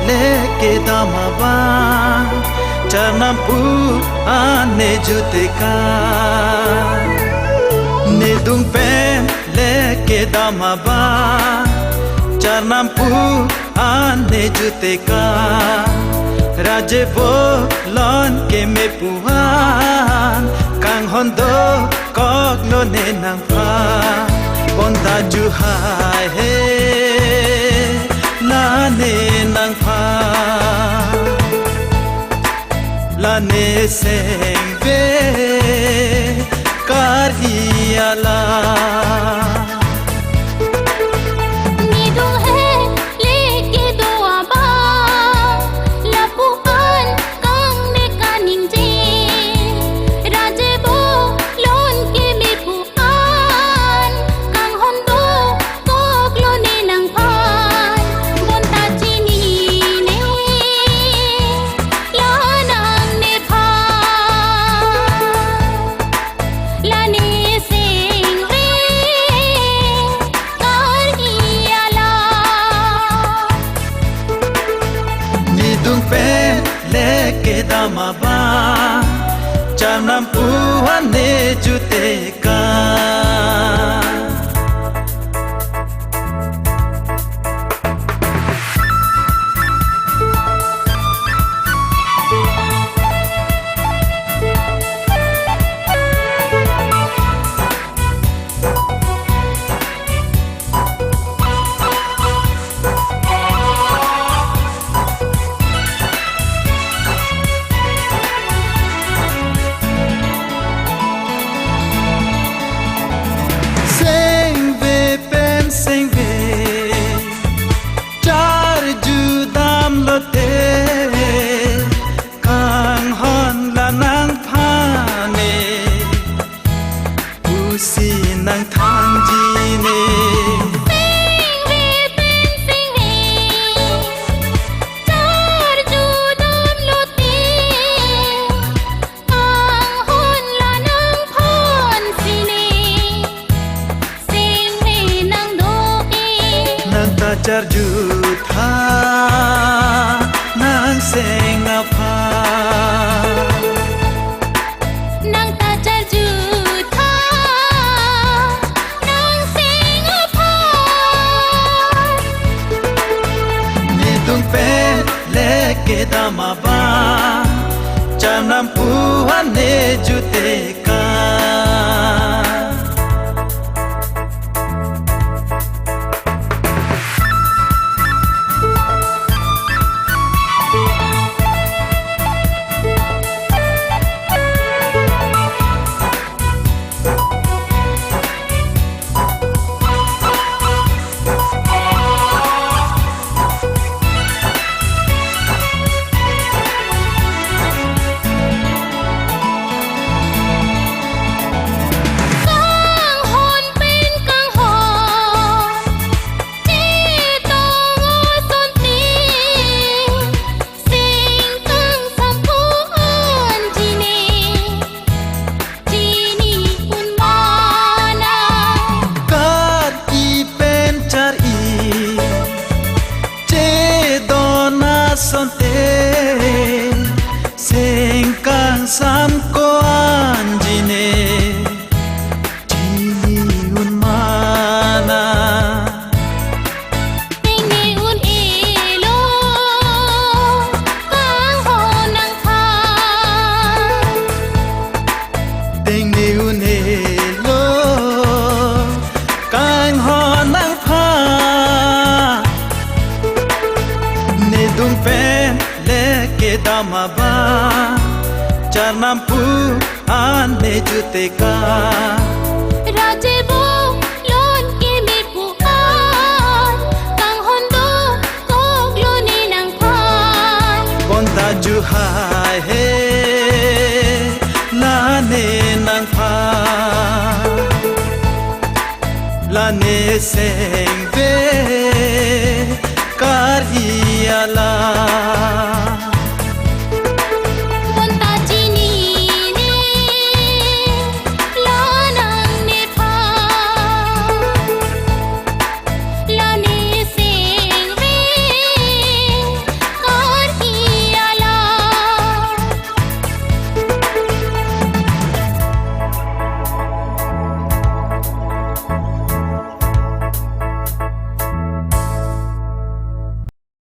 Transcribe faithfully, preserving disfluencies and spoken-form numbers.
Leke dam abang, Charnampu an ne juteka. Nedung pen leke dam abang, Charnampu an ne juteka. Raje vo lon keme pu an, kanghon dokoklo ne nangphan. Bonta juhai he, la ne nangphan. La ne sengve kar-i alam. Nedung he leke do abang, lapu an kang ne kaningje. Raje vo lon keme pu an, kanghon dokoklo ne nangphan. Bonta chinine, la nang nephan. La ne sengve kar-i alam. Nedung pen leke dam abang, Charnampu an ne juteka. Sengve pen sengve charjudam lote, kanghon la nangphan ne pusi nangthanji ne. Sengve pen sengve charjudam lote, kanghon la nangphan si ne. Sengve nang do-e. Nang ta charjutha, nang seng aphan. Nang ta charjutha, nang seng aphan. Nedung pen leke dam abang, Charnampu an ne juteka. Kanghon pen kanghon chetong asonte, seng kangsam ko-an chini, chini un mana. Kar-i pen char-i chedon asonte, seng kangsam ko-an chini, chini un mana. Tengne un-elo kanghon nangphan. Tengne un-elo kanghon nangphan. Nedung pen leke dam abang, Charnampu an ne juteka. Raje vo lon keme pu an, kanghon dokoklo ne nangphan. Bonta juhai he, la ne nangphan. La ne sengve kar-i alam.